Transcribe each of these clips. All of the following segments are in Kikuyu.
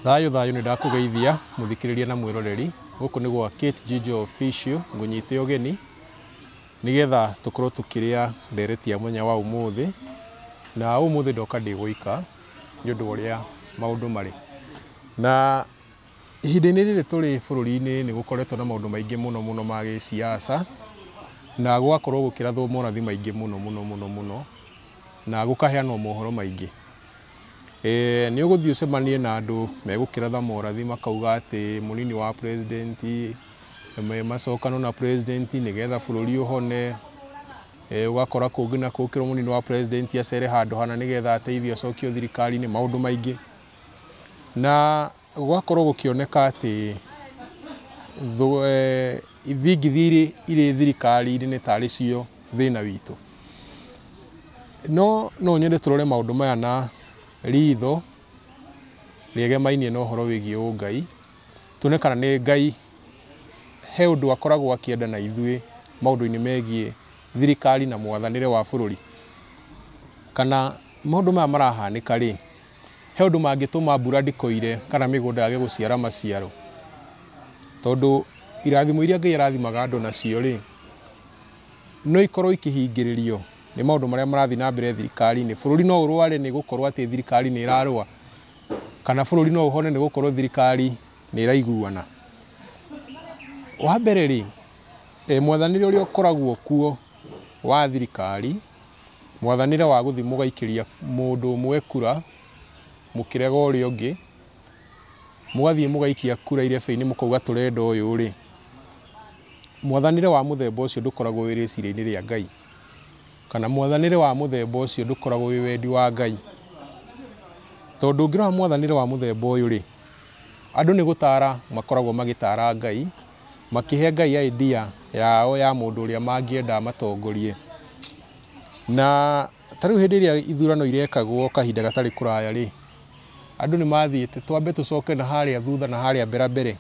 Thayũ thayũ nĩ ndakũgeithia mũthikĩrĩria na mwĩroreri gũkũ nĩ gwa Kate Jijo Official ngũnyite ũgeni nĩgetha tũkorwo tũkĩrĩa ndereti ya mũthenya wa ũmũthĩ na ũmũthĩ ndoka ndĩ gũika nĩ ũndũ wa ũrĩa maũndũ marĩ na ihinda-inĩ rĩrĩ tũrĩ bũrũri-inĩ nĩ gũkoretwo na maũndũ maingĩ mũno mũno ma gĩsiasa na gũgakorwo gũkĩrathwo morathi maingĩ mũno mũno mũno mũno na gũkaheanwo mohoro maingĩ. Nĩ ũgũthiĩ ũcemanie na andũ megũkĩratha morathi makauga atĩ mũnini wa president macokano na president nĩgetha bũrũri ũhone. Ũgakora kũngĩ na kũngĩ mũnini wa president acere handũ hana nĩgetha ateithio acokio thirikari-inĩ, maũndũ maingĩ. Na gũgakorwo gũkĩoneka atĩ ithingithia irĩ thirikari-inĩ nĩ tarĩ cio thĩna witũ. No no nyende tũrore maũndũ maya na ritho rĩegemainie na ũhoro wĩgiĩ ũngai, tuone kana nĩ Ngai he ũndũ akoragwo akĩenda na ithuĩ maũndũ-inĩ megiĩ thirikari na mwathanĩre wa bũrũri, kana maũndũ maya marahanĩka rĩ, he ũndũ mangĩtũma mbura ndĩkoire kana mĩgũnda yage gũciara maciaro, tondũ irathimo iria Ngai arathimaga andũ nacio rĩ, no ikorwo ikĩhingĩrĩrio nĩ maũndũ marĩa marathiĩ na mbere thirikari-inĩ. Bũrũri no ũrware nĩ gũkorwo atĩ thirikari nĩ ĩrarũa, kana bũrũri no ũhone nĩ gũkorwo thirikari nĩ ĩraiguana. Wa mbere rĩ, mwathanĩre ũrĩa ũkoragwo kuo wa thirikari, mwathanĩre wa gũthiĩ mũgaikĩria mũndũ ũmwe kura mũkĩrega ũrĩa ũngĩ, mũgathiĩ mũgaikia kura irebe-inĩ mũkauga tũrenda ũyũ rĩ, mwathanĩre wa mũthemba ũcio ndũkoragwo wĩ rĩciria-inĩ rĩa Ngai, kana mwathanĩre wa mũthemba ũcio ndũkoragwo wĩ wendi wa Ngai. Tondũ ũngĩrora mwathanĩre wa mũthemba ũyũ rĩ, andũ nĩ gũtara makoragwo magĩtara Ngai, makĩhe Ngai idea yao ya mũndũ ũrĩa mangĩenda matongorie. Na ta rĩu hĩndĩ ĩrĩa ithurano irekagwo kahinda gatarĩ kũraya rĩ, andũ nĩ mathiĩte twambe tũcoke na harĩa thutha na harĩa mbere mbere,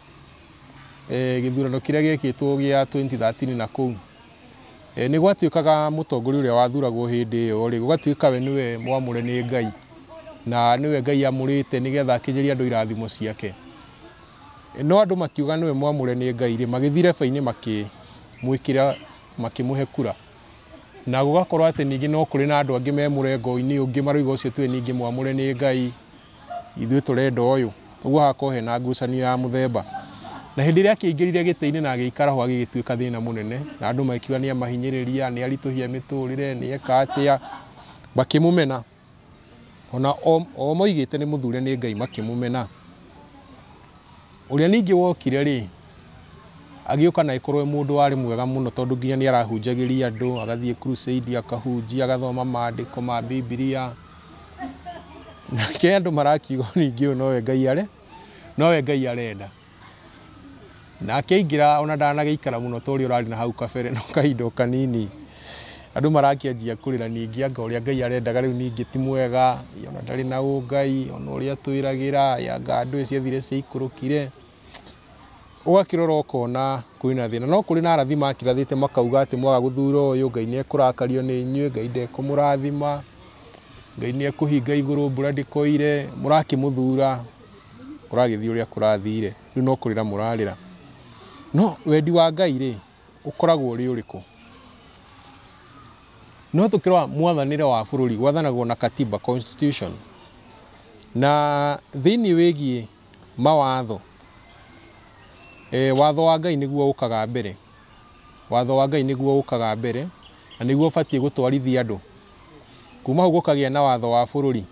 gĩthurano kĩrĩa gĩekĩtwo gĩa 2013 na kũu, nĩ gwatuĩkaga mũtongoria ũrĩa wathuragwo hĩndĩ ĩyo rĩ, gũgatuĩka we nĩwe mwamũre nĩ Ngai na nĩwe Ngai amũrĩte nĩgetha akinyĩrie andũ irathimo ciake. No andũ makiuga nĩwe mwamũre nĩ Ngai rĩ, magĩthiĩ reba-inĩ makĩmwĩkĩra, makĩmũhe kura. Na gũgakorwo atĩ ningĩ no kũrĩ na andũ angĩ me mũrengo-inĩ ũngĩ marauga ũcio tiwe ningĩ mwamũre nĩ Ngai, ithuĩ tũrenda ũyũ. Ũguo hagakorwo hena ngucanio ya mũthemba. Na hĩndĩ ĩrĩa akĩingĩrire gĩtĩ-inĩ na agĩikara ho agĩgĩtuĩka thĩna mũnene, na andũ makiuga nĩ amahinyĩrĩria, nĩ aritũhia mĩtũrĩre, nĩ eka atĩa, makĩmũmena. Ona o moigĩte nĩ mũthure nĩ Ngai makĩmũmena. Ũrĩa ningĩ wokire rĩ, agĩũka na ĩkorwo mũndũ warĩ mwega mũno tondũ nginya nĩ arahunjagĩria andũ, agathiĩ crusade, akahunjia, agathoma maandĩko ma Bibilia. Nake andũ marakiuga ningĩ ũyũ nowe Ngai are, nowe Ngai arenda. Nake aingĩra ona ndanagĩikara mũno ta ũrĩa ũrarĩ na hau kabere, no kahinda o kanini andũ marakĩanjia kũrĩra ningĩ anga ũrĩa Ngai arendaga rĩu ningĩ ti mwega, ona ndarĩ na ũngai, ona ũrĩa twĩragĩra, anga andũ ciathire ciaikũrũkire. Ũgakĩrora ũkona kwĩna thĩna. No kũrĩ na arathi makĩrathĩte makauga atĩ mwaga gũthura ũyũ, Ngai nĩ ekũrakario nĩ inyuĩ, Ngai ndekũmũrathima, Ngai nĩ ekũhinga igũrũ mbura ndĩkoire, mũrakĩmũthura, kũragĩthiĩ ũrĩa kũrathire, rĩu no kũrĩra mũrarĩra. No wendi wa Ngai rĩ, ũkoragwo ũrĩ ũrĩkũ? No tũkĩrora mwathanĩre wa bũrũri gwathanagwo na katiba, constitution, na thĩinĩ wĩgiĩ mawatho, watho wa Ngai nĩguo ũkaga mbere. Watho wa Ngai nĩguo ũkaga mbere na nĩguo ũbatiĩ gũtwarithia andũ. Kuma hau gũkagĩa na watho wa bũrũri,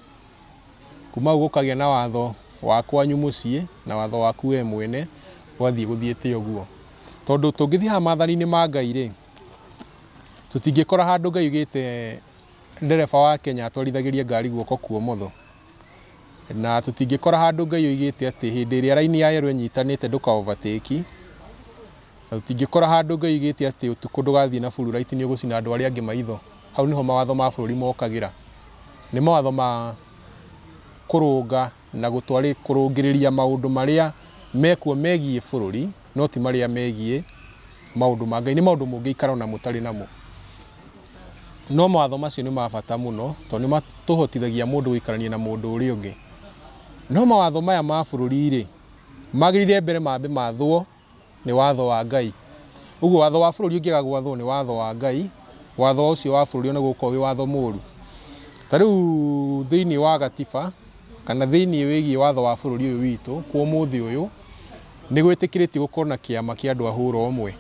kuma hau gũkagĩa na watho wa kwanyu mũciĩ na watho waku we mwene, ũgathiĩ gũthiĩte ũguo. Tondũ tũngĩthiĩ haha maathani-inĩ ma Ngai rĩ, tũtingĩkora handũ Ngai augĩte ndereba wa Kenya atwarithagĩrie ngari guoko kwa ũmotho. Na tũtingĩkora handũ Ngai oigĩte atĩ hĩndĩ ĩrĩa raini ya yellow ĩnyitanĩte ndũka overtake. Na tũtingĩkora handũ Ngai oigĩte atĩ ũtukũ ndũgathiĩ na full light nĩ ũgũcina andũ arĩa angĩ maitho. Hau nĩho mawatho ma bũrũri mokagĩra. Nĩ mawatho ma kũrũnga na kũrũngĩrĩria maũndũ marĩa mekuo megiĩ bũrũri, no ti marĩa megiĩ maũndũ ma Ngai. Nĩ maũndũ mũngĩikara ona mũtarĩ namo. No mawatho macio nĩ ma bata mũno tondũ nĩ matũhotithagia mũndũ gũikarania na mũndũ ũrĩa ũngĩ. No mawatho maya ma bũrũri rĩ, magĩrĩire mbere mambe mathwo nĩ watho wa Ngai. Ũguo watho wa bũrũri ũngĩaga gwathwo nĩ watho wa Ngai, watho ũcio wa bũrũri ona gũkorwo wĩ watho mũru. Ta rĩu thĩinĩ wa gatiba kana thĩinĩ wĩgiĩ watho wa bũrũri ũyũ witũ kwa ũmũthĩ ũyũ nĩ gwĩtĩkĩrĩtio gũkorwo na kĩama kĩa andũ a hũra ũmwe.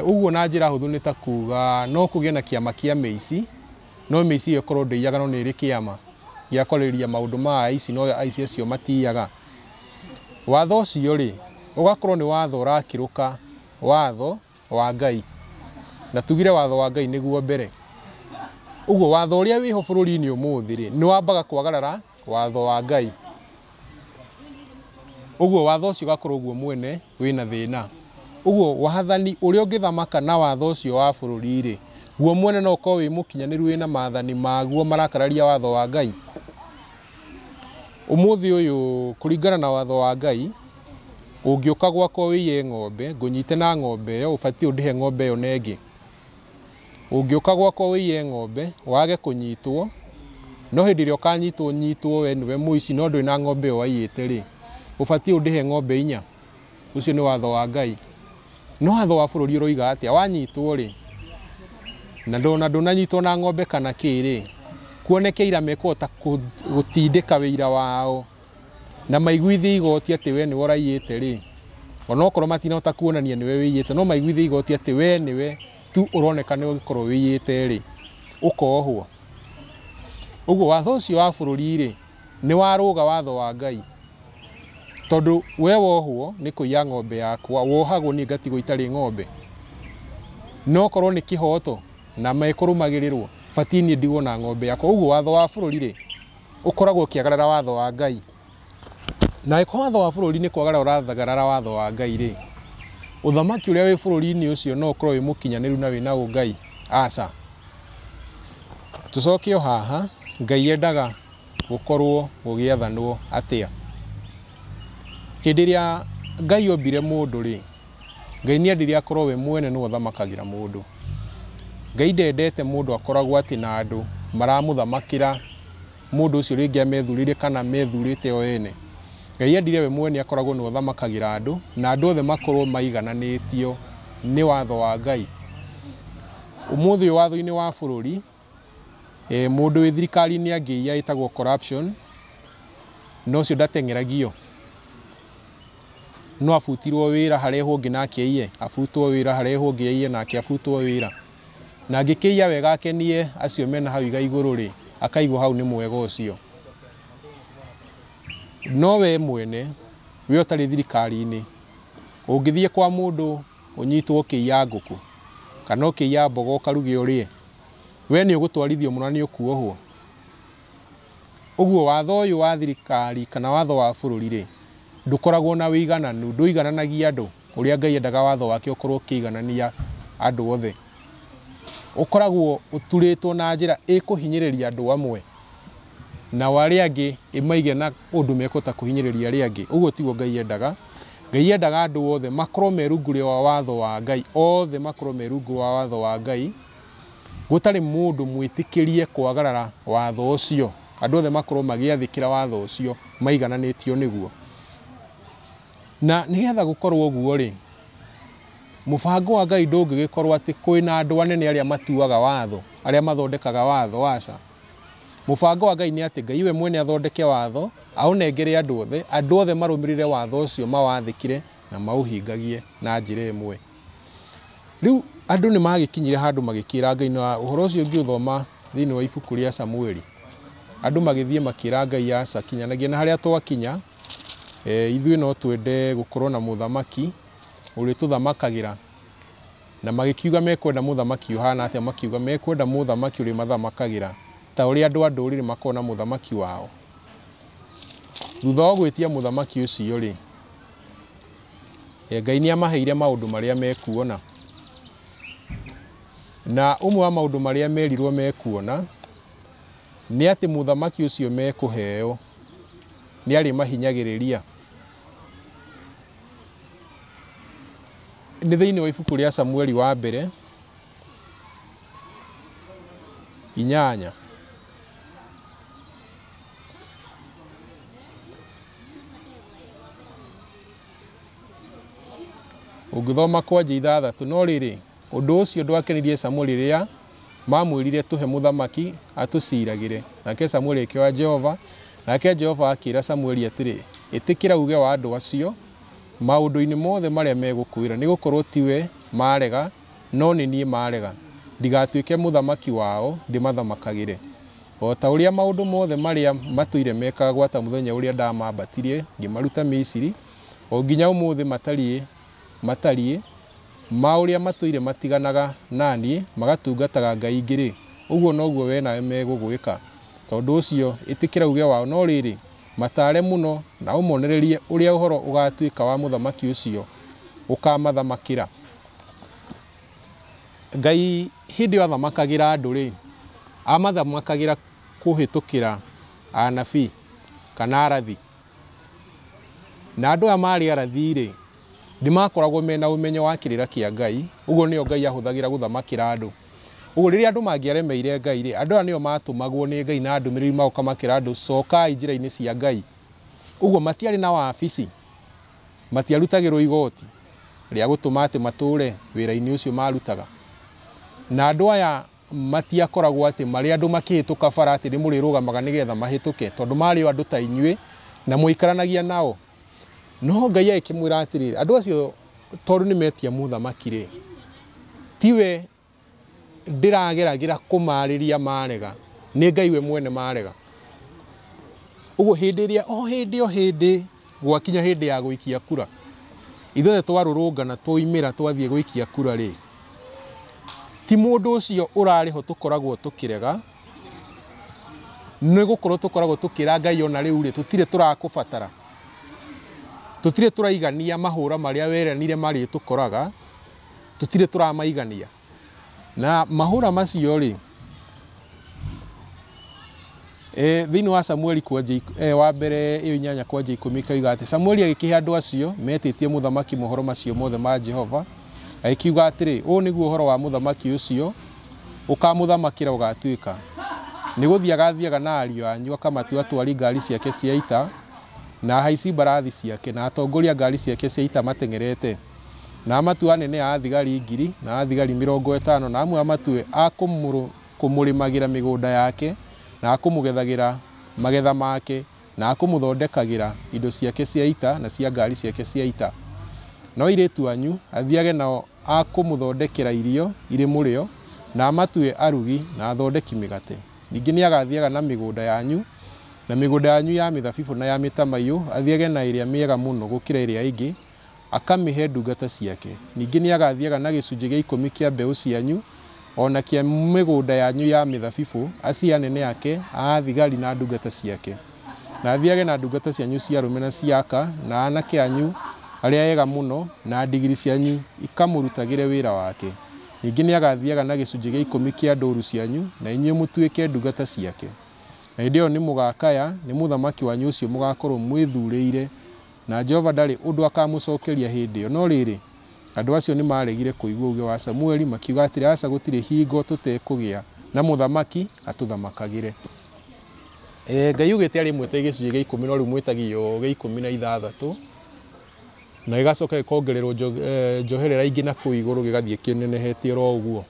Ũguo na njĩra hũthũ nĩ ta kuga no kũgĩe na kĩama kĩa mĩici, no mĩici ĩyo ĩkorwo ndĩiyaga no nĩ ĩrĩ kĩama gĩa kwarĩrĩria maũndũ ma aici, no aici acio matiiyaga. Watho ũcio rĩ, ũgakorwo nĩ watho ũrakĩrũka watho wa Ngai. Na tugire watho wa Ngai nĩguo mbere. Ũguo watho ũrĩa wĩho bũrũri-inĩ ũmũthĩ rĩ, nĩ wambaga kwagarara watho wa Ngai. Ũguo watho ũcio ũgakorwo guo mwene wĩna thĩna. Ũguo wathani ũrĩa ũngĩthamaka na watho ũcio wa bũrũri rĩ, guo mwene no ũkorwo wĩ mũkinyanĩru wĩna maathani maguo marakararia watho wa Ngai. Ũmũthĩ ũyũ kũringana na watho wa Ngai, ũngĩũka gwakwa wĩiye ng'ombe, ngũnyite na ng'ombe ĩyo, ũbatiĩ ũndĩhe ng'ombe ĩyo na ĩngĩ. Ũngĩũka gwakwa wĩiye ng'ombe, wage kũnyitwo, no hĩndĩ ĩrĩa ũkanyitwo nyitwo we nĩwe mũici no ndũrĩ na ng'ombe ĩyo waiyĩte rĩ, ũbatiĩ ũndĩhe ng'ombe inya. Ũcio nĩ watho wa Ngai. No watho wa bũrũri ũroiga atĩa? Wanyitwo rĩ, na ndũnanyitwo na ng'ombe kana kĩ rĩ, kuoneke ira mekũhota gũtindĩka wĩira wao na maiguithie igoti atĩ we nĩwe ũraiyĩte rĩ, onokorwo matinahota kuonania nĩwe wĩiyĩte, no maiguithie igoti atĩ we nĩwe tu ũroneka nĩ ũgĩkorwo wĩiyĩte rĩ, ũkohwo. Ũguo watho ũcio wa bũrũri rĩ, nĩ warũga watho wa Ngai. Tondũ we wohwo nĩ kũiya ng'ombe yakwa, wohagwo niĩ ngatigwo itarĩ ng'ombe. No korwo nĩ kĩhoto na mekũrũmagĩrĩrwo, batiĩ niĩ ndigwo na ng'ombe yakwa. Ũguo watho wa bũrũri rĩ, ũkoragwo ũkĩagarara watho wa Ngai. Na ĩkorwo watho wa bũrũri nĩ kwagarara ũrathagarara watho wa Ngai rĩ, ũthamaki ũrĩa wĩ bũrũri-inĩ ũcio no ũkorwo wĩ mũkinyanĩru na wĩna ũngai? Aca. Tũcoke o haha, Ngai endaga gũkorwo gũgĩathanwo atĩa? Hĩndĩ ĩrĩa Ngai ombire mũndũ rĩ, Ngai nĩ endire akorwo we mwene nĩwe ũthamakagĩra mũndũ. Ngai ndendete mũndũ akoragwo atĩ na andũ maramũthamakĩra mũndũ ũcio rĩngĩ amethurĩire kana methurĩte o ene. Ngai endire we mwene akoragwo nĩwe ũthamakagĩra andũ na andũ othe makorwo maigananĩtio nĩ watho wa Ngai. Ũmũthĩ ũyũ watho-inĩ wa bũrũri, mũndũ wĩ thirikari-inĩ angĩiya ĩtagwo corruption, na ũcio ndateng'eragio. No abutirwo wĩra harehwo ũngĩ nake aiye, abutwo wĩra harehwo ũngĩ aiye nake abutwo wĩra. Na angĩkĩiya wega akenie acio mena hau iga igũrũ rĩ, akaigwo hau nĩ mwega ũcio. No we mwene, we ũtarĩ thirikari-inĩ, ũngĩthiĩ kwa mũndũ ũnyitwo ũkĩiya ngũkũ kana ũkĩiya mboga ũkaruge ũrĩe, we nĩ ũgũtwarithio mũno na nĩ ũkuohwo. Ũguo watho ũyũ wa thirikari kana watho wa bũrũri rĩ, ndũkoragwo na wĩigananu, ndũigananagia andũ ũrĩa Ngai endaga watho wake ũkorwo ũkĩiganania andũ othe. Ũkoragwo ũturĩtwo na njĩra ĩkũhinyĩrĩria andũ amwe nao arĩa angĩ ĩmaige na ũndũ mekũhota kũhinyĩrĩria arĩa angĩ. Ũguo tiguo Ngai endaga. Ngai endaga andũ othe makorwo me rungu rwa watho wa Ngai, othe makorwo me rungu rwa watho wa Ngai, gũtarĩ mũndũ mwĩtĩkĩrie kwagarara watho ũcio. Andũ othe makorwo magĩathĩkĩra watho ũcio maigananĩtio nĩguo. Na nĩgetha gũkorwo ũguo rĩ, mũbango wa Ngai ndũngĩgĩkorwo atĩ kwĩna andũ anene arĩa matuaga watho, arĩa mathondekaga watho, aca. Mũbango wa Ngai nĩ atĩ Ngai we mwene athondeke watho, aũnengere andũ othe marũmĩrĩre watho ũcio mawathĩkĩre na maũhingagie na njĩra ĩmwe. Rĩu andũ nĩ magĩkinyire handũ magĩkĩra Ngai, na ũhoro ũcio ũngĩũthoma thĩinĩ wa ibuku rĩa Samueli, andũ magĩthiĩ makĩra Ngai aca, kinyanagia na harĩa twakinya, ithuĩ no twende gũkorwo na mũthamaki ũrĩtũthamakagĩra. Na magĩkiuga mekwenda mũthamaki ũhana atĩa? Makiuga mekwenda mũthamaki ũrĩmathamakagĩra ta ũrĩa andũ a ndũrĩrĩ makoragwo na mũthamaki wao. Thutha wa gwĩtia mũthamaki ũcio rĩ, Ngai nĩ amaheire maũndũ marĩa mekuona. Na ũmwe wa maũndũ marĩa merirwo mekuona nĩ atĩ mũthamaki ũcio mekũheo nĩ arĩmahinyagĩrĩria. Nĩ thĩinĩ wa ibuku rĩa Samueli wa mbere 8. Ũngĩthoma kwanja 6, no rĩrĩ, ũndũ ũcio ndwakenirie Samueli rĩrĩa mamwĩrire tũhe mũthamaki atũciragĩre. Nake Samueli akĩoya Jehova, nake Jehova akĩra Samueli atĩrĩ, ĩtĩkĩra uge wa andũ acio maũndũ-inĩ mothe marĩa megũkwĩra, nĩgũkorwo tiwe marega, no nĩ niĩ marega, ndigatuĩke mũthamaki wao ndĩmathamakagĩre. O ta ũrĩa maũndũ mothe marĩa matũire mekaga gwata mũthenya ũrĩa ndamambatirie ngĩmaruta Misiri, o nginya ũmũthĩ matariĩ ma ũrĩa matũire matiganaga na niĩ magatungataga ngai ingĩ-rĩ, ũguo noguo we nawe megũgwĩka. Tondũ ũcio ĩtĩkĩra uge wao, no rĩrĩ, matare mũno na ũmonererie ũrĩa ũhoro ũgatuĩka wa mũthamaki ũcio ũkamathamakĩra. Ngai hĩndĩ ĩyo athamakagĩra andũ rĩ, amathamakagĩra kũhĩtũkĩra anabii kana arathi. Na andũ aya marĩ arathi rĩ, nĩmakoragwo mena ũmenyo wa kĩrĩra kĩa Ngai, ũguo nĩo Ngai ahũthagĩra gũthamakĩra andũ. Ũguo rĩrĩa andũ mangĩaremeire Ngai rĩ, andũ aya nĩo matũmagwo nĩ Ngai na ndũmĩrĩri magoka makĩra andũ cokai njĩra-inĩ cia Ngai. Ũguo matiarĩ na wabici, matiarutagĩrwo igoti rĩa gũtũma atĩ matũre wĩra-inĩ ũcio marutaga. Na andũ aya matiakoragwo atĩ marĩ andũ makĩhĩtũka bara atĩ nĩmũrĩrũgamaga nĩgetha mahĩtũke, tondũ marĩ o andũ ta inyuĩ na mũikaranagia nao. No Ngai agĩkĩmwĩra atĩrĩrĩ, andũ acio tondũ nĩmetia mũthamaki rĩ, tiwe ndĩrageragĩra kũmarĩria marega, nĩ Ngai we mwene marega. Ũguo hĩndĩ ĩrĩa o hĩndĩ o hĩndĩ gwakinya hĩndĩ ya gũikia kura, ithuothe twarũrũngana twoimĩra twathiĩ gũikia kura rĩ, ti mũndũ ũcio ũrarĩ ho tũkoragwo tũkĩrega, nĩ gũkorwo tũkoragwo tũkĩra Ngai ona rĩu rĩ, tũtirĩ tũrakũbatara, tũtirĩ tũraigania mahũra marĩa weranire marĩtũkoraga, tũtirĩ tũramaigania. Na mahũra macio rĩ, thĩinĩ wa Samueli kwanja wa mbere ĩyo 8 kwanja 10 ĩkoiga atĩ Samueli agĩkĩhe andũ acio metĩtie mũthamaki mohoro macio mothe ma Jehova, agĩkiuga atĩrĩ, ũũ nĩguo ũhoro wa mũthamaki ũcio ũkamũthamakĩra ũgatuĩka. Nĩ gũthiĩ agathiaga na ariũ anyu akamatua atwari ngari ciake cia ita, na ahaici mbarathi ciake, na atongoria ngari ciake cia ita mateng'erete, na amatue anene a thigari 1,000 na a thigari 50, na amwe amatue a kũmũrĩmagĩra mĩgũnda yake, na akũmũgethagĩra magetha make, na akũmũthondekagĩra indo ciake cia ita na cia ngari ciake cia ita. No airĩtu anyu athiage nao a kũmũthondekera irio irĩ mũrĩo, na amatue arugi na athondeki mĩgate. Ningĩ nĩagathiaga na mĩgũnda yanyu, na mĩgũnda yanyu ya mĩthabibũ na ya mĩtamaiyũ, athiage na ĩrĩa mĩega mũno gũkĩra ĩrĩa ĩngĩ, akamĩhe ndungata ciake. Ningĩ nĩagathiaga na gĩcunjĩ gĩa 10 kĩa mbeũ cianyu, ona kĩa mĩgũnda yanyu ya mĩthabibũ, acihe anene ake a thigari na ndungata ciake. Na athiage na ndungata cianyu cia arũme na cia aka, na anake anyu arĩa ega mũno, na ndigiri cianyu ikamũrutagĩre wĩra wake. Ningĩ nĩagathiaga na gĩcunjĩ gĩa 10 kĩa ndũru cianyu, na inyuĩ mũtuĩke ndungata ciake. Na hĩndĩ ĩyo nĩmũgakaya nĩ mũthamaki wanyu ũcio mũgakorwo mwĩthurĩire, na Jehova ndarĩ ũndũ akamũcokeria hĩndĩ ĩyo. No rĩrĩ, andũ acio nĩmaregire kũigua uge wa Samueli, makiuga atĩrĩ, aca, gũtirĩ hingo tũtekũgĩa na mũthamaki atũthamakagĩre. Ngai augĩte arĩ mwĩte gĩcunjĩ gĩa 10, no rĩu mwĩtagio gĩa 16, na gĩgacoka gĩkongererwo njoherera ingĩ na kũu igũrũ gĩgathiĩ kĩnenehete oro ũguo.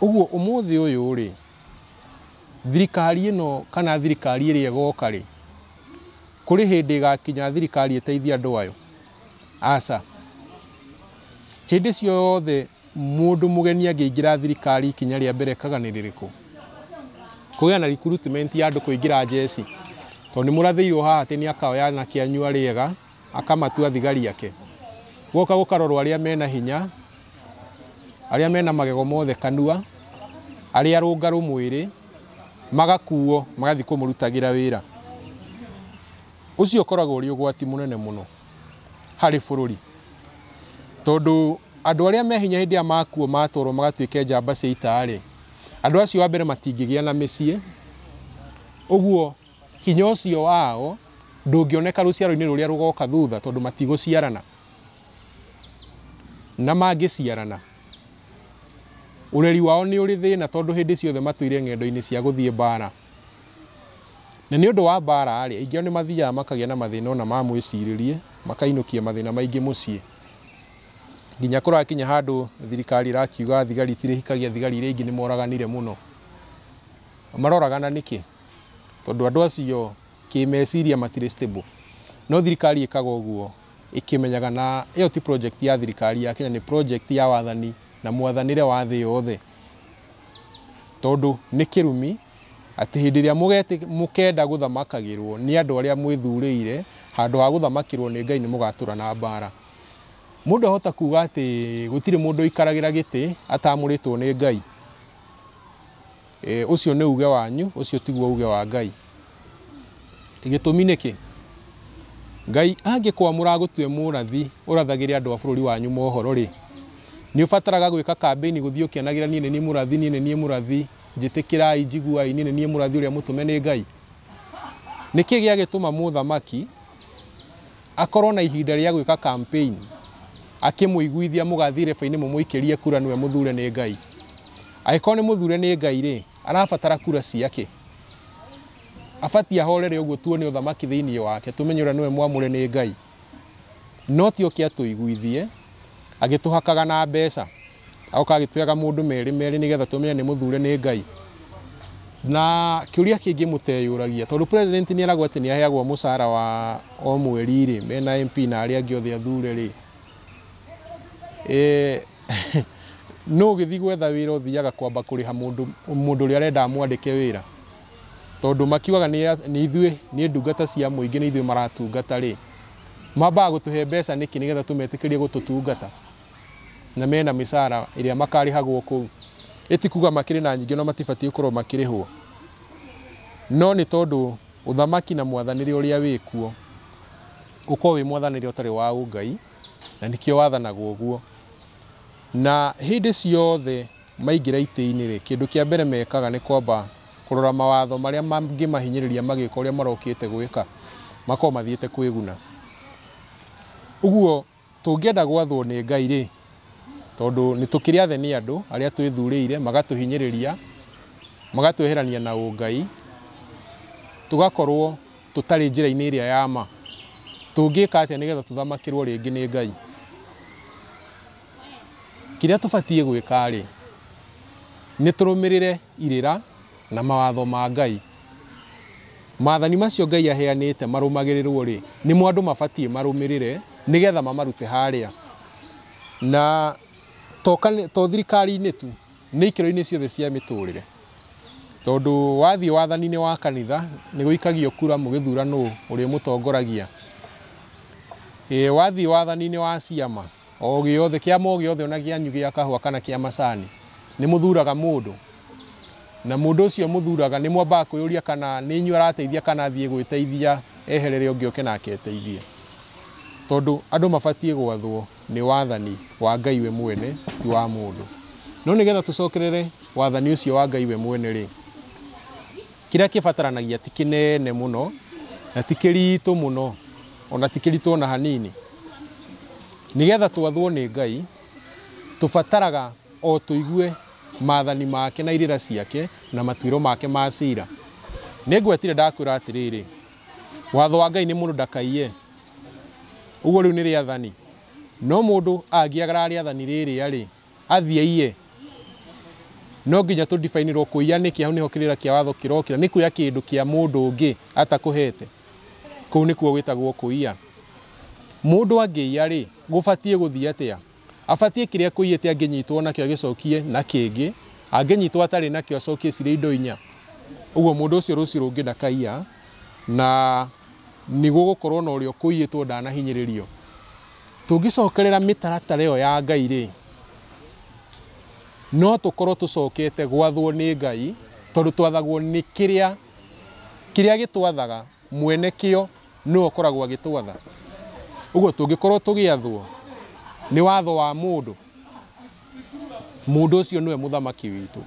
Ũguo ũmũthĩ ũyũ rĩ, thirikari ĩno kana thirikari ĩrĩa ĩgoka rĩ, kũrĩ hĩndĩ ĩgakinya thirikari ĩteithie andũ ayo? Aca. Hĩndĩ ciothe mũndũ mũgeni angĩingĩra thirikari ikinya rĩa mbere ekaga nĩ rĩrĩkũ? Kũgĩa na recruitment ya andũ kũingĩra njeci. Tondũ nĩmũrathĩirwo haha atĩ nĩakoya anake anyu arĩa ega akamatua thigari ake. Guoka gũkarorwo arĩa mena hinya, arĩa mena magego mothe kanua, arĩa arũngarũ mwĩrĩ, magakuo magathiĩ kũmũrutagĩra wĩra. Ũcio ũkoragwo ũrĩ ũgwati mũnene mũno harĩ bũrũri. Tondũ andũ arĩa me hinya hĩndĩ ĩrĩa makuo matwarwo magatuĩke njamba cia ita rĩ, andũ acio wa mbere matingĩgĩa na mĩciĩ. Ũguo hinya ũcio wao ndũngĩoneka rũciaro-inĩ rũrĩa rũgoka thutha, tondũ matigũciarana. Na mangĩciarana, ũreri wao nĩ ũrĩ thĩna, tondũ hĩndĩ ciothe matũire ng'endo-inĩ cia gũthiĩ mbara. Na nĩ ũndũ wa mbara rĩ, aingĩ ao nĩ mathiaga makagĩa na mathĩna ona ma mwĩcirĩrie, makainũkia mathĩna maingĩ mũciĩ. Nginya kũrakinya handũ thirikari ĩrakiuga thigari itirĩhikagia thigari iria ingĩ nĩ moraganire mũno. Maroragana nĩkĩ? Tondũ andũ acio kĩmeciria matirĩ stable. No thirikari ĩkaga ũguo ĩkĩmenyaga na ĩyo ti project ya thirikari ya Kenya, nĩ project ya wathani na mwathanĩre wa thĩ yothe. Tondũ nĩ kĩrumi atĩ hĩndĩ ĩrĩa mũkenda gũthamakagĩrwo nĩ andũ arĩa mwĩthurĩire, handũ ha gũthamakĩrwo nĩ Ngai nĩ mũgatũra na mbara. Mũndũ ahota kuga atĩ gũtirĩ mũndũ ũikaragĩra gĩtĩ atamũrĩtwo nĩ Ngai. Ũcio nĩ uge wanyu, ũcio tiguo uge wa Ngai. Gĩtũmi nĩkĩ? Ngai angĩkwamũra agũtue mũrathi ũrathagĩre andũ a bũrũri wanyu mohoro rĩ, nĩ ũbataraga gwĩka kambĩini gũthiĩ ũkĩanagĩra niĩ nĩ niĩ mũrathi, niĩ nĩ niĩ mũrathi, njĩtĩkĩrai, njiguai, niĩ nĩ niĩ mũrathi ũrĩa mũtũme nĩ Ngai. Nĩkĩ gĩagĩtũma mũthamaki akorwo na ihinda rĩa gwĩka campaign akĩmũiguithia mũgathiĩ reba-inĩ mũmũikĩrie kura nĩwe mũthure nĩ Ngai? Angĩkorwo nĩ mũthure nĩ Ngai rĩ, arabatara kura ciake. Abatiĩ ahorere ũguo tuone ũthamaki thĩinĩ wake, tũmenye ũrĩa nĩwe mwamũre nĩ Ngai. No ti oke atũiguithie agĩtũhakaga na mbeca, agoka agĩtuaga mũndũ merĩ merĩ nĩgetha tũmenye nĩ mũthure nĩ Ngai. Na kĩũria kĩngĩ mũteyũragia, tondũ president nĩ eragwo atĩ nĩ aheagwo mũcara wa o mweri rĩ, mena MP na arĩa angĩ othe athure rĩ, no ũgĩthiĩ gwetha wĩra ũthiaga kwamba kũrĩha mũndũ ũrĩa arenda amwandĩke wĩra, tondũ makiugaga nĩ ithuĩ nĩ ndungata cia mũingĩ, nĩ ithuĩ maratungata rĩ, mambaga gũtũhe mbeca nĩkĩ nĩgetha tũmetĩkĩrie gũtũtungata? Na mena mĩcara ĩrĩa makarĩhagwo kũu. Ĩti kuga makĩrĩ na nyingĩ no matibatiĩ gũkorwo makĩrĩhwo. No nĩ tondũ ũthamaki na mwathanĩre ũrĩa wĩkuo ũkorwo wĩ mwathanĩre ũtarĩ wa ũngai, na nĩkĩo wathanagwo ũguo. Na hĩndĩ ciothe maingĩra itĩ-inĩ rĩ, kĩndũ kĩa mbere mekaga nĩ kwamba kũrora mawatho marĩa mangĩmahinyĩrĩria magĩka ũrĩa marokĩte gwĩka, makorwo mathiĩte kwĩguna. Ũguo tũngĩenda gwathwo nĩ Ngai rĩ, tondũ nĩ tũkĩrĩ athe nĩ andũ arĩa twĩthurĩire, magatũhinyĩrĩria, magatweherania na ũngai, tũgakorwo tũtarĩ njĩra-inĩ ĩrĩa ya ma. Tũngĩka atĩa nĩgetha tũthamakĩrwo rĩngĩ nĩ Ngai? Kĩrĩa tũbatiĩ gwĩka rĩ, nĩ tũrũmĩrĩre irĩra na mawatho ma Ngai. Maathani macio Ngai aheanĩte marũmagĩrĩrwo rĩ, nĩmo andũ mabatiĩ marũmĩrĩre nĩgetha mamarute harĩa. Na to thirikari-inĩ tu, nĩ ikĩro-inĩ ciothe cia mĩtũrĩre. Tondũ wathiĩ wathani-inĩ wa kanitha nĩ gũikagio kura mũgĩthura nũ ũrĩa mũtongoragia. Wathiĩ wathani-inĩ wa ciama o gĩothe, kĩama o gĩothe ona kĩanyu gĩa kahũa kana kĩa macani, nĩ mũthuraga mũndũ. Na mũndũ ũcio mũthuraga nĩ mwambaga kwĩyũria kana nĩ inyuĩ arateithia kana athiĩ gwĩteithia eherere ũngĩ oke nake eteithie. Tondũ andũ mabatiĩ gwathwo nĩ wathani wa Ngai we mwene, ti wa mũndũ. No nĩgetha tũcokerere wathani ũcio wa Ngai we mwene rĩ, kĩrĩa kĩbataranagia ti kĩnene mũno na ti kĩritũ mũno, ona ti kĩritũ ona hanini. Nĩgetha twathwo nĩ Ngai, tũbataraga o tũigue maathani make na irĩra ciake na matuĩro make ma cira. Nĩ ngwetire ndakwĩra atĩrĩrĩ, watho wa Ngai nĩ mũndũ ndakaiye. Ũguo rĩu nĩ rĩathani. No mũndũ angĩagarara rĩathani rĩrĩa rĩ, athiĩ aiye, no nginya tũ-define-rwo kũiya nĩkĩ, hau nĩho kĩrĩra kĩa watho kĩrokĩra, nĩ kuoya kĩndũ kĩa mũndũ ũngĩ atakũhete. Kũu nĩkuo gwĩtagwo kũiya. Mũndũ angĩiya rĩ, gũbatiĩ gũthiĩ atĩa? Abatiĩ kĩrĩa kũiyĩte angĩnyitwo nakĩo agĩcokie na kĩngĩ, angĩnyitwo atarĩ nakĩo acokie cirĩ indo inya. Ũguo mũndũ ũcio rũciũ rũngĩ ndakaiya, na nĩ gũgũkorwo na ũrĩa ũkũiyĩtwo ndanahinyĩrĩrio. Tũngĩcokerera mĩtaratara ĩyo ya Ngai rĩ, no tũkorwo tũcokete gwathwo nĩ Ngai, tondũ twathagwo nĩ kĩrĩa gĩtwathaga, mwene kĩo nĩwe ũkoragwo agĩtwatha. Ũguo tũngĩkorwo tũgĩathwo nĩ watho wa mũndũ, mũndũ ũcio nĩwe mũthamaki witũ.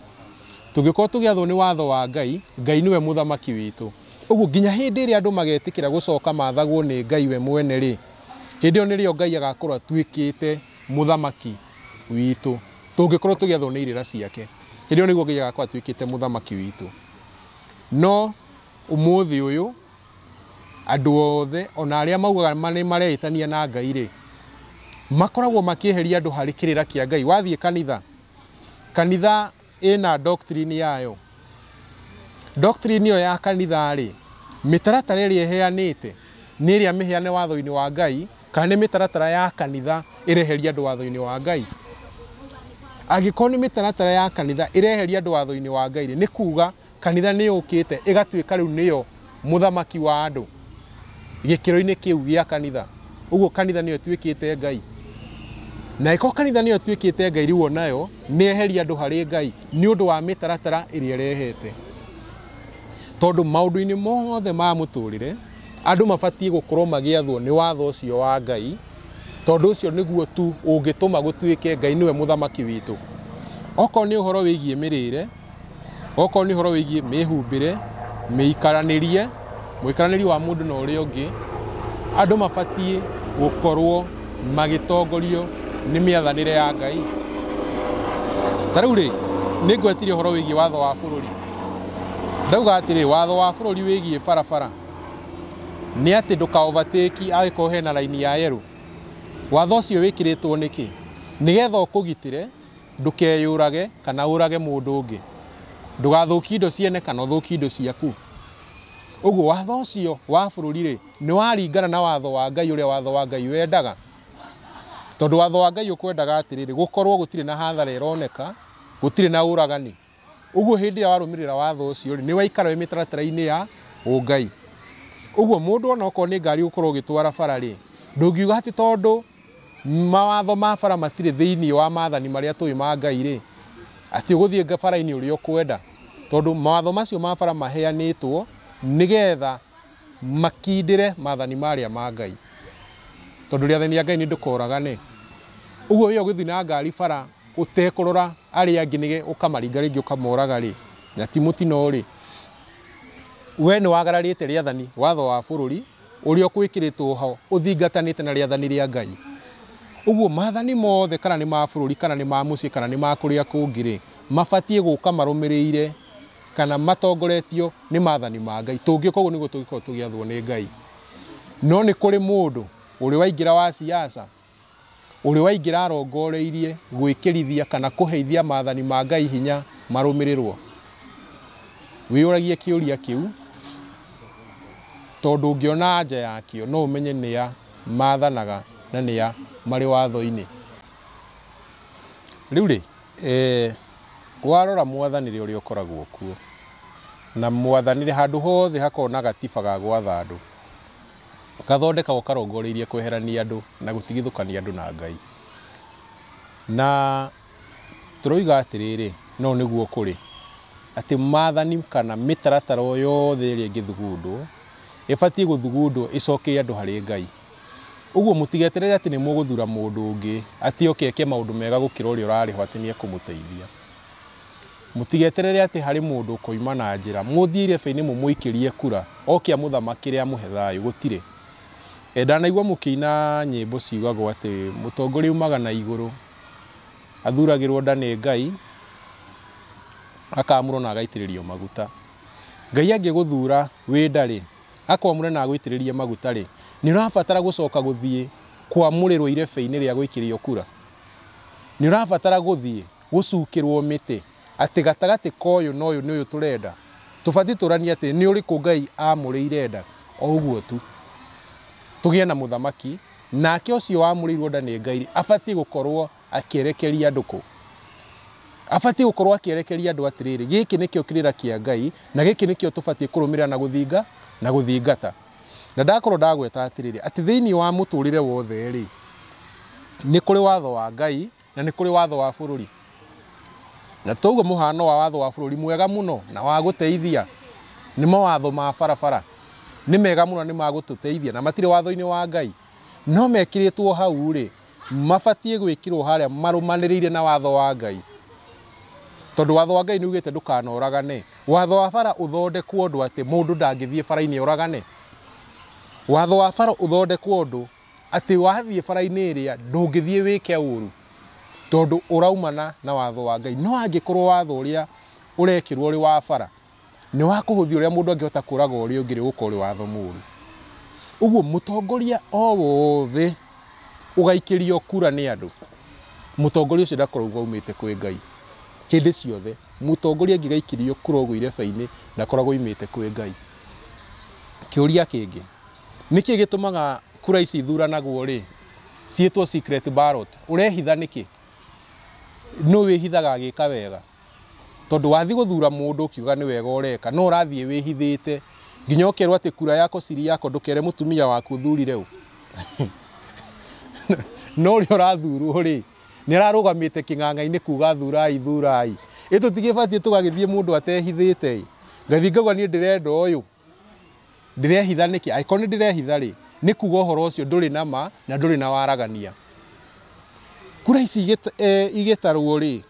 Tũngĩkorwo tũgĩathwo nĩ watho wa Ngai, Ngai nĩwe mũthamaki witũ. Ũguo nginya hĩndĩ ĩrĩa andũ magetĩkĩra gũcoka mathagwo nĩ Ngai we mwene rĩ, hĩndĩ ĩyo nĩrĩo Ngai agakorwo atuĩkĩte mũthamaki witũ. Tũngĩkorwo tũgĩathwo nĩ irĩra ciake, hĩndĩ ĩyo nĩguo Ngai agakorwo atuĩkĩte mũthamaki witũ. No ũmũthĩ ũyũ Andũ othe ona arĩa maugaga nĩ mareĩtania na Ngai rĩ, makoragwo makĩeheria andũ harĩ kĩrĩra kĩa Ngai. Wathiĩ kanitha, kanitha ĩna doctrine yayo. Doctrine ĩyo ya kanitha rĩ, mĩtaratara ĩrĩa ĩheanĩte nĩ ĩrĩa mĩheane watho-inĩ wa Ngai, kana nĩ mĩtaratara ya kanitha ĩreheria andũ watho-inĩ wa Ngai? Angĩkorwo nĩ mĩtaratara ya kanitha ĩreheria andũ watho-inĩ wa Ngai rĩ, nĩ kuga kanitha nĩ yũkĩte ĩgatuĩka rĩu nĩyo mũthamaki wa andũ gĩkĩro-inĩ kĩu gĩa kanitha. Ũguo kanitha nĩyo ĩtuĩkĩte Ngai. Na ĩkorwo kanitha nĩyo ĩtuĩkĩte Ngai rĩu onayo nĩ eheria andũ harĩ Ngai nĩ ũndũ wa mĩtaratara ĩrĩa ĩrehete. Tondũ maũndũ-inĩ mothe ma mũtũrĩre andũ mabatiĩ gũkorwo magĩathwo nĩ watho ũcio wa Ngai, tondũ ũcio nĩguo tu ũngĩtũma gũtuĩke Ngai nĩwe mũthamaki witũ. Okorwo nĩ ũhoro wĩgiĩ mĩrĩre, okorwo nĩ ũhoro wĩgiĩ mĩhumbĩre, mĩikaranĩrie, mũikaranĩrie wa mũndũ na ũrĩa ũngĩ, andũ mabatiĩ gũkorwo magĩtongorio nĩ mĩathanĩre ya Ngai. Ta rĩu rĩ, nĩ ngwetire ũhoro wĩgiĩ watho wa bũrũri. Ndauga atĩrĩ, watho wa bũrũri wĩgiĩ barabara nĩ atĩ ndũka overtake angĩkorwo hena raini ya yellow. Watho ũcio wĩkĩrĩtwo nĩkĩ? Nĩgetha ũkũgitĩre ndũkeyũrage kana ũrage mũndũ ũngĩ, ndũgathũkie indo ciene kana ũthũkie indo ciaku. Ũguo watho ũcio wa bũrũri rĩ, nĩ waringana na watho wa Ngai ũrĩa watho wa Ngai wendaga. Tondũ watho wa Ngai ũkwendaga atĩrĩrĩ, gũkorwo gũtirĩ na hathara ĩroneka, gũtirĩ na ũragani. Ũguo hĩndĩ ĩrĩa warũmĩrĩra watho ũcio rĩ, nĩ waikara wĩ mĩtaratara-inĩ ya ũngai. Ũguo mũndũ ona okorwo nĩ ngari ũgũkorwo ũgĩtwara bara rĩ, ndũngiuga atĩ tondũ mawatho ma bara matirĩ thĩinĩ wa maathani marĩa tũĩ ma Ngai rĩ, atĩ ũgũthiĩ bara-inĩ ũrĩa ũkwenda. Tondũ mawatho macio ma bara maheanĩtwo nĩgetha makindĩre maathani marĩa ma Ngai. Tondũ rĩathani rĩa Ngai nĩ ndũkoragane. Ũguo we ũgĩthiĩ na ngari bara ũtekũrora arĩa angĩ nĩge ũkamaringa rĩngĩ ũkamoraga rĩ, na ti mũtino rĩ, we nĩ wagararĩte rĩathani watho wa bũrũri ũrĩa ũkwĩkĩrĩtwo ho ũthingatanĩte na rĩathani rĩa Ngai. Ũguo maathani mothe kana nĩ ma bũrũri kana nĩ ma mũciĩ kana nĩ ma kũrĩa kũngĩ rĩ, mabatiĩ gũka marũmĩrĩire kana matongoretio nĩ maathani ma Ngai. Tũngĩka ũguo nĩguo tũngĩkorwo tũgĩathwo nĩ Ngai. No nĩ kũrĩ mũndũ ũrĩ waingĩra wa siasa, ũrĩ waingĩra arongoreirie gwĩkĩrithia kana kũheithia maathani ma Ngai hinya marũmĩrĩrwo. Wĩyũragie kĩũria kĩu, tondũ ũngĩona anja yakĩo no ũmenye nĩa mathanaga na nĩa marĩ watho-inĩ. Rĩu rĩ, warora mwathanĩre ũrĩa ũkoragwo kuo, na mwathanĩre handũ hothe hakoragwo na gatiba ga gwatha andũ, gathondekagwo karongoreirie kweherania andũ na gũtigithũkania andũ na Ngai. Na tũroiga atĩrĩrĩ, no nĩguo kũrĩ atĩ maathani kana mĩtaratara o yothe ĩrĩa ĩngĩthugundwo ĩbatiĩ gũthugundwo ĩcokerie andũ harĩ Ngai. Ũguo mũtigeterere atĩ nĩ mũgũthura mũndũ ũngĩ atĩ oke eke maũndũ mega gũkĩra ũrĩa ũrarĩ ho atĩ nĩ ekũmũteithia. Mũtigeterere atĩ harĩ mũndũ ũkoima na njĩra, mũthiĩ irebe-inĩ mũmũikĩrie kura, oke amũthamakĩre amũhe thayũ, gũtirĩ. Ndanaigua mũkĩina nyĩmbo ciugagwo atĩ mũtongoria umaga na igũrũ, athuragĩrwo nda nĩ Ngai, akamũrwo na agaitĩrĩrio maguta. Ngai angĩgũthura wĩ nda rĩ, akwamũre na agũitĩrĩrie maguta rĩ, nĩ ũrabatara gũcoka gũthiĩ kwamũrĩrwo irebe-inĩ rĩa gũikĩrio kura. Nĩ ũrabatara gũthiĩ gũcukĩrwo mĩtĩ atĩ gatagatĩ ka ũyũ na ũyũ nĩ ũyũ tũrenda. Tũbatiĩ tũranie atĩ nĩ ũrĩkũ Ngai amũrĩire nda, o ũguo tu. Tũgĩe na mũthamaki, nake ũcio wamũrĩirwo nda nĩ Ngai abatiĩ gũkorwo akĩerekeria andũ kũ? Abatiĩ gũkorwo akĩerekeria andũ atĩrĩrĩ, gĩkĩ nĩkĩo kĩrĩra kĩa Ngai na gĩkĩ nĩkĩo tũbatiĩ kũrũmĩrĩra na gũthinga na gũthingata. Na ndakorwo ndagweta atĩrĩrĩ, atĩ thĩinĩ wa mũtũrĩre wothe rĩ, nĩ kũrĩ watho wa Ngai na nĩ kũrĩ watho wa bũrũri. Na toguo mũhano wa watho wa bũrũri mwega mũno na wa gũteithia nĩ mawatho ma barabara. Nĩ mega mũno, nĩ ma gũtũteithia na matirĩ watho-inĩ wa Ngai. No mekĩrĩtwo hau rĩ, mabatiĩ gwĩkĩrwo harĩa marũmanĩrĩire na watho wa Ngai. Tondũ watho wa Ngai nĩ ugĩte ndũkanoragane. Watho wa bara ũthondekwo ũndũ atĩ mũndũ ndangĩthiĩ bara-inĩ oragane. Watho wa bara ũthondekwo ũndũ atĩ wathiĩ bara-inĩ ĩrĩa ndũngĩthiĩ wĩke ũru, tondũ ũraumana na watho wa Ngai. No angĩkorwo watho ũrĩa ũrekĩrwo ũrĩ wa bara nĩ wa kũhũthia ũrĩa mũndũ angĩhota kũraga ũrĩa ũngĩ, rĩ ũgũkorwo ũrĩ watho mũru. Ũguo mũtongoria o wothe ũgaikĩrio kura nĩ andũ, mũtongoria ũcio ndakoragwo aumĩte kwĩ Ngai. Hĩndĩ ciothe mũtongoria angĩgaikĩrio kura ũguo irebe-inĩ ndakoragwo aumĩte kwĩ Ngai. Kĩũria kĩngĩ, nĩkĩ gĩtũmaga kura ici ithuranagwo rĩ ciĩtwo secret ballot? Ũrehitha nĩkĩ? Nũ wĩhithaga agĩka wega? Tondũ wathiĩ gũthura mũndũ ũkiuga nĩ wega ũreka, no ũrathiĩ wĩhithĩte nginya ũkerwo atĩ kura yako siri yako, ndũkere mũtumia waku ũthurire ũ. No ũrĩa ũrathurwo rĩ nĩ ararũgamĩte kĩng'ang'a-inĩ kuga thurai thurai. Ĩ tũtigĩbatiĩ tũgagĩthiĩ mũndũ atehithĩte ĩ? Ngathiĩ ngauga niĩ ndĩrenda ũyũ, ndĩrehitha nĩkĩ? Angĩkorwo nĩ ndĩrehitha rĩ, nĩ kuga ũhoro ũcio ndũrĩ na ma na ndũrĩ na waragania. Kura ici igĩtarwo rĩ,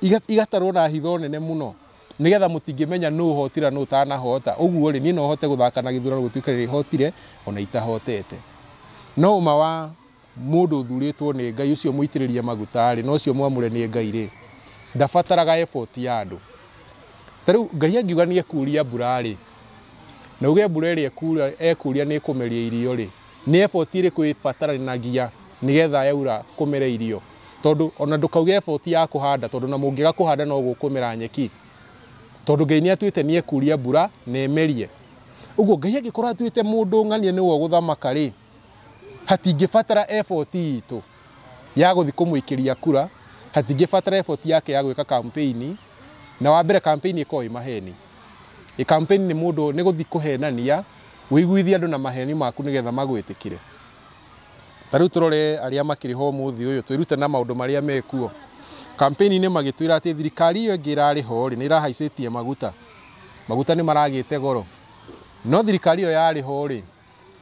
igatarwo na hitho nene mũno nĩgetha mũtingĩmenya nũ ũhotire na nũ ũtanahota. Ũguo rĩ, niĩ no hote gũthaka na gĩthurano gũtuĩke rĩhotire ona itahotete. No ũma wa mũndũ ũthurĩtwo nĩ Ngai ũcio mũitĩrĩrie maguta rĩ, na ũcio mwamũre nĩ Ngai rĩ, ndabataraga effort ya andũ. Ta rĩu Ngai angiuga nĩ ekuria mbura rĩ, na uge mbura ĩrĩa ekuria nĩ ĩkũmeria irio rĩ, nĩ effort ĩrĩkũ ĩbataranagia nĩgetha yaura kũmera irio? Tondũ ona ndũkauge effort ya kũhanda, tondũ na mũngĩaga kũhanda no gũkũmera nyeki. Tondũ Ngai nĩ atuĩte nĩ ekuria mbura na ĩmerie. Ũguo Ngai angĩkorwo atuĩte mũndũ ng'ania nĩwe ũgũthamaka rĩ, hatingĩbatara effort itũ ya gũthiĩ kũmũikĩria kura, hatingĩbatara effort yake ya gwĩka campaign. Na wa mbere campaign ĩkoragwo ĩ maheni. Ĩ campaign nĩ mũndũ nĩ gũthiĩ kũhenania, wĩiguithie andũ na maheni maku nĩgetha magwĩtĩkĩre. Ta rĩu tũrore arĩa makĩrĩ ho ũmũthĩ ũyũ, twĩrute na maũndũ marĩa mekuo. Campaign-inĩ magĩtwĩra atĩ thirikari ĩyo ĩngĩ ĩrarĩ ho rĩ, nĩ ĩrahaicĩtie maguta. Maguta nĩ maragĩte goro. No thirikari ĩyo yarĩ ho rĩ,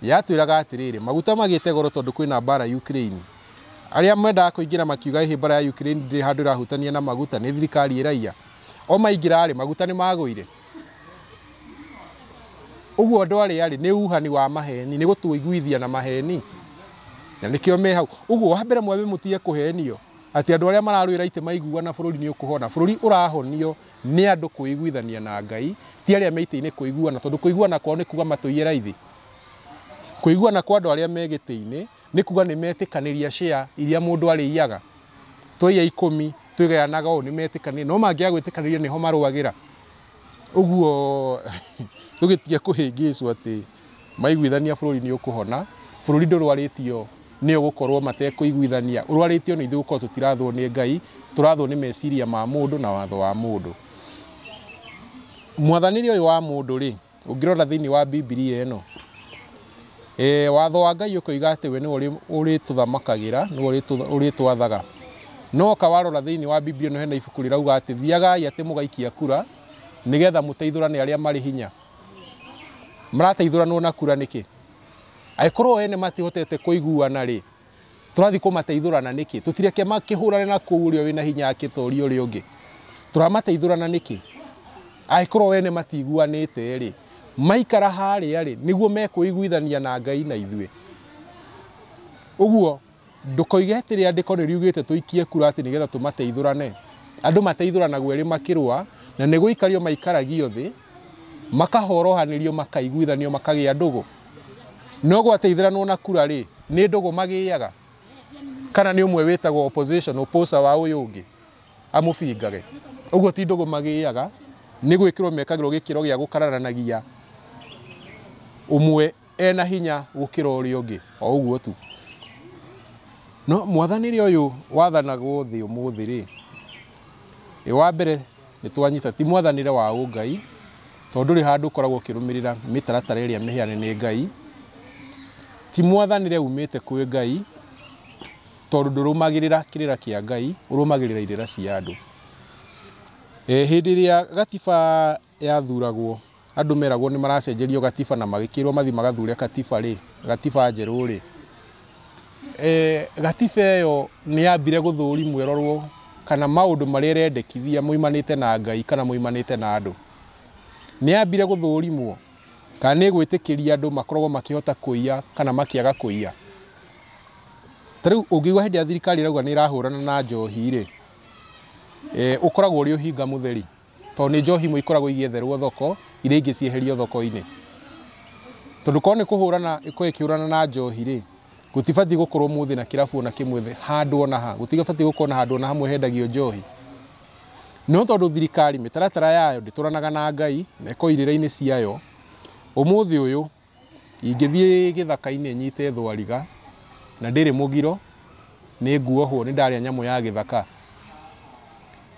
yatwĩraga atĩrĩrĩ, maguta magĩte goro tondũ kwĩna mbara Ukraine. Arĩa mendaga kũingĩra makiuga ĩhĩ mbara ya Ukraine ndĩrĩ handũ ĩrahutania na maguta, nĩ thirikari ĩraiya. O maingĩra rĩ, maguta nĩ magũire. Ũguo andũ arĩa rĩ, nĩ uhani wa maheni, nĩ gũtũiguithia na maheni. Na nĩkĩo me hau. Ũguo wa mbere mwambe mũtige kũhenio atĩ andũ arĩa mararũĩra itĩ maiguana bũrũri nĩ ũkũhona. Bũrũri ũrahonio nĩ andũ kwĩiguithania na Ngai, ti arĩa me itĩ-inĩ kũiguana, tondũ kũiguana kwao nĩ kuga matũiye raithi. Kũiguana kwa andũ arĩa me gĩtĩ-inĩ nĩ kuga nĩ metĩkanĩria share iria mũndũ arĩiyaga. Twaiya 10 twĩgayanaga ũũ, nĩ metĩkanĩria, no mangĩaga gwĩtĩkanĩria nĩho marũagĩra. Ũguo tũgĩtige kũhĩngĩcwo atĩ maiguithania bũrũri nĩ ũkũhona. Bũrũri ndũrwarĩtio nĩ ũgũkorwo matekũiguithania, ũrwarĩtio nĩ ithuĩ gũkorwo tũtirathwo nĩ Ngai, tũrathwo nĩ meciria ma mũndũ na watho wa mũndũ. Mwathanĩre ũyũ wa mũndũ rĩ, ũngĩrora thĩinĩ wa Bibilia ĩno, watho wa Ngai ũkoiga atĩ we nĩwe ũrĩtũthamakagĩra, nĩwe ũrĩtwathaga. No ka warora thĩinĩ wa Bibilia ĩno hena ibuku rĩrauga atĩ thiagai atĩ mũgaikia kura nĩgetha mũteithũrane arĩa marĩ hinya. Marateithũranwo na kura nĩkĩ? Angĩkorwo ene matihotete kũiguana rĩ, tũrathiĩ kũmateithũrana nĩkĩ? Tũtireke makĩhũrane na kũu ũrĩa wĩna hinya akĩtoria ũrĩa ũngĩ. Tũramateithũrana nĩkĩ? Angĩkorwo ene matiguanĩte rĩ, maikara harĩa rĩ, nĩguo mekũiguithania na Ngai na ithuĩ. Ũguo ndũkoige atĩ rĩandĩko nĩ riugĩte tũikie kura atĩ nĩgetha tũmateithũrane. Andũ mateithũranagwo erĩ makĩrũa, na nĩ gũikario maikaragio thĩ, makahorohanĩrio, makaiguithanio, makagĩa ndũgũ. No gwateithũranwo na kura rĩ, nĩ ndũgũ magĩaga? Kana nĩ ũmwe wĩtagwo opposition, opposer wa ũyũ ũngĩ amũbingage? Ũguo ti ndũgũ magĩaga, nĩ gwĩkĩrwo mekagĩrwo gĩkĩro gĩa gũkararanagia ũmwe ena hinya gũkĩra ũrĩa ũngĩ, o ũguo tu. No mwathanĩre ũyũ wathanagwo thĩ ũmũthĩ rĩ, wa mbere nĩ twanyita ti mwathanĩre wa ũngai, tondũ ndũrĩ handũ ũkoragwo ũkĩrũmĩrĩra mĩtaratara ĩrĩa mĩheane nĩ Ngai. Ti mwathanĩre umĩte kwĩ Ngai, tondũ ndũrũmagĩrĩra kĩrĩra kĩa Ngai, ũrũmagĩrĩra irĩra cia andũ. Hĩndĩ ĩrĩa gatiba yathuragwo, andũ meragwo nĩ maracenjerio gatiba na magĩkĩrwo mathiĩ magathure katiba rĩ, gatiba njerũ rĩ. Gatiba ĩyo nĩ yambire gũthũrimwo ĩrorwo kana maũndũ marĩa ĩrendekithia moimanĩte na Ngai kana moimanĩte na andũ. Nĩ yambire gũthũrimwo kana nĩ ĩgwĩtĩkĩria andũ makoragwo makĩhota kũiya kana makĩaga kũiya. Ta rĩu ũngĩigua hĩndĩ ya thirikari ĩrauga nĩ ĩrahũrana na njohi rĩ, ũkoragwo ũrĩ ũhinga mũtheri, tondũ nĩ njohi imwe ikoragwo igĩetherwo thoko, iria ingĩ cieherio thoko-inĩ. Tondũ korwo nĩ kũhũrana ĩkorwo ĩkĩhũrana na njohi rĩ, gũtibatiĩ gũkorwo mũthĩ na kĩrabu ona kĩmwe handũ ona ha, gũtigabatiĩ gũkorwo na handũ ona hamwe hendagio njohi. No tondũ thirikari mĩtaratara yayo ndĩtũranaga na Ngai na ĩkorwo irĩra-inĩ ciayo, ũmũthĩ ũyũ ingĩthiĩ gĩthaka-inĩ nyite thwariga na ndĩrĩ mũgiro, nĩ nguohwo nĩ ndarĩa nyamũ ya gĩthaka.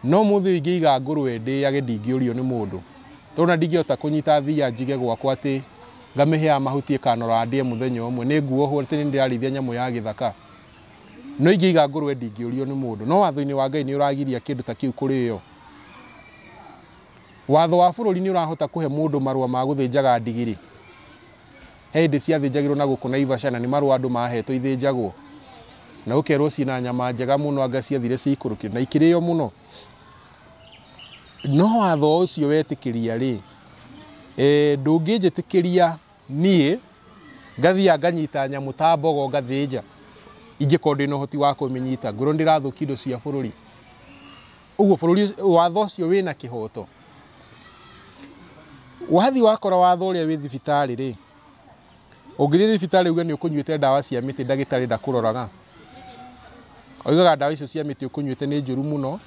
No mũthĩ ũyũ ingĩiga ngũrwe ndĩage ndingĩũrio nĩ mũndũ. Tondũ ona ndingĩhota kũnyita thiia njige gwakwa atĩ ngamĩheaga mahuti ĩkanora ndĩe mũthenya ũmwe, nĩ nguohwo atĩ nĩ ndĩrarĩithia nyamũ ya gĩthaka. No ingĩiga ngũrwe ndingĩũrio nĩ mũndũ. No watho-inĩ wa Ngai nĩ ũragiria kĩndũ ta kĩu kũrĩo. Watho wa bũrũri nĩ ũrahota kũhe mũndũ marũa ma gũthĩnjaga ndigiri. He hĩndĩ ciathĩnjagĩrwo na gũkũ Naivasha na nĩ marũa andũ mahetwo ithĩnjagwo. Na ũkerwo ciĩna nyama njega mũno anga ciathire ciikũrũkire na ikĩrĩo mũno. No watho ũcio wetĩkĩria rĩ, ndũngĩnjĩtĩkĩria niĩ ngathiaga nganyita nyamũ ta mbogo ngathĩnja ingĩkorwo ndĩna ũhoti wa kũmĩnyita, ngorwo ndĩrathũkia indo cia bũrũri. Ũguo bũrũri watho ũcio wĩna kĩhoto. Wathiĩ wakora watho ũrĩa wĩ thibitarĩ rĩ, ũngĩthiĩ thibitarĩ uge nĩ ũkũnyuĩte ndawa cia mĩtĩ ndagĩtarĩ ndakũroraga. Oigaga ndawa icio cia mĩtĩ ũkũnyuĩte nĩ njũru mũno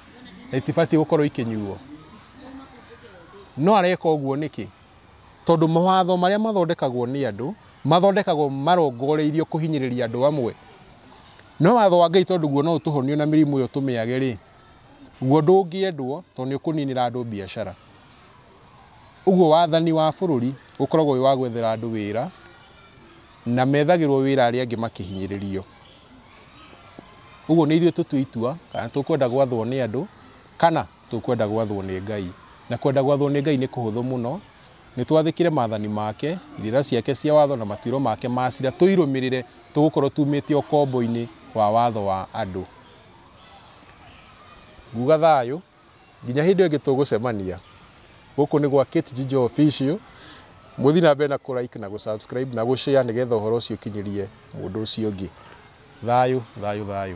na itibatiĩ gũkorwo ikĩnyuo. No areka ũguo nĩkĩ? Tondũ mawatho marĩa mathondekagwo nĩ andũ mathondekagwo marongoreirio kũhinyĩrĩria andũ amwe. No watho wa Ngai tondũ guo no ũtũhonie na mĩrimũ ĩyo tũmĩage rĩ, guo ndũngĩendwo tondũ nĩ ũkũninĩra andũ biacara. Ũguo wathani wa bũrũri ũkoragwo wĩ wa gwethera andũ wĩra na methagĩrwo wĩra arĩa angĩ makĩhinyĩrĩrio. Ũguo nĩ ithuĩ tũtue itua kana tũkwenda gwathwo nĩ andũ kana tũkwenda gwathwo nĩ Ngai. Na kwenda gwathwo nĩ Ngai nĩ kũhũthũ mũno, nĩ twathĩkĩre maathani make, irĩra ciake cia watho na matuĩro make ma cira, tũirũmĩrĩre, tũgũkorwo tumĩte ũkombo-inĩ wa watho wa andũ. Nguga thayũ nginya hĩndĩ ĩyo ĩngĩ tũgũcemania. Gũkũ nĩ gwa Kate Jijo Official. Mũthiĩ na mbere na kũ like na gũ subscribe na gũ share nĩgetha ũhoro ũcio ũkinyĩrie mũndũ ũcio ũngĩ. Thayũ, thayũ, thayũ.